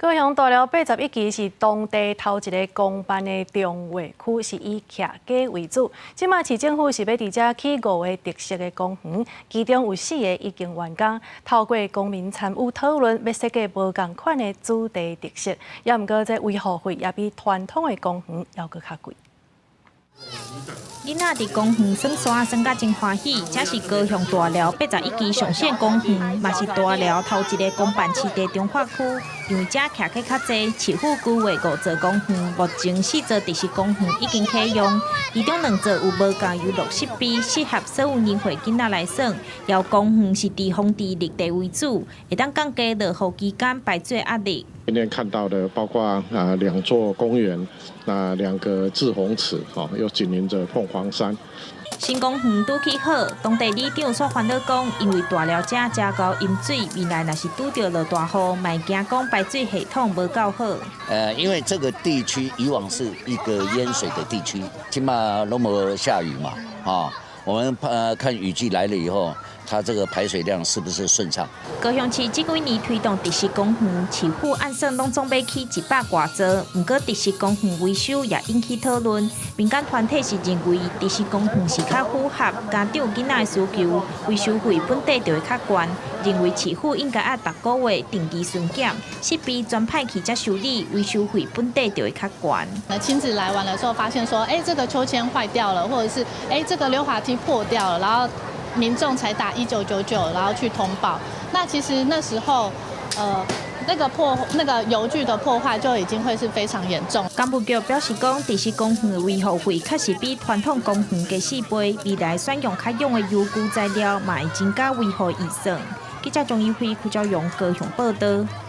高雄大寮81期是當地頭一个公辦的重劃區，是以徛家為主。這馬市政府是欲佇遮起五个特色的公園，其中有四个已經完工。透過公民參與討論，欲設計無仝款的主題特色。也毋過這維護費也比傳統的公園猶閣較貴。囡仔佇公園耍沙耍甲真歡喜，這是高雄大寮81期上線公園，嘛是大寮頭一个公辦市地重劃區。因為遮徛家較濟，市府規劃五座公園，目前四座特色公園已經啟用，其中兩座有無仝遊樂設備，適合所有年歲囡仔來耍。而公園是以防治綠地為主，會當降低落雨期間排水壓力。今天看到的包括啊兩座公園，那兩個滯洪池，吼，又緊鄰着鳳凰山。新公園拄起好，當地里長煞煩惱講，因為大寮遮誠𠢕淹水，未來若是拄著落大雨，嘛會驚講排水系統無夠好。因為這個地區以往是一個淹水的地區，起碼攏無下雨嘛，啊，我們看雨季來了以後，它這個排水量是不是順暢？高雄市這幾年推動特色公園，市府按算攏總欲起一百外座，毋過特色公園維修也引起討論。民間團體是認為特色公園是較符合家長囡仔的需求，維修費本底就會較懸。認為市府應該愛逐個月定期巡檢，設備全歹去才修理，維修費本底就會較懸。那親子來玩的時候，發現說，哎，這個秋千壞掉了，或者是哎，這個溜滑梯破掉了，然後民眾才打1999，然後去通報。那其實那時候，那個遊具的破壞就已經會是非常嚴重。工務局表示講，特色公園的維護費確實比傳統公園低四倍，未來選用較勇的遊具材料，嘛會增加維護預算。記者鍾一輝、柯昭勇高雄報道。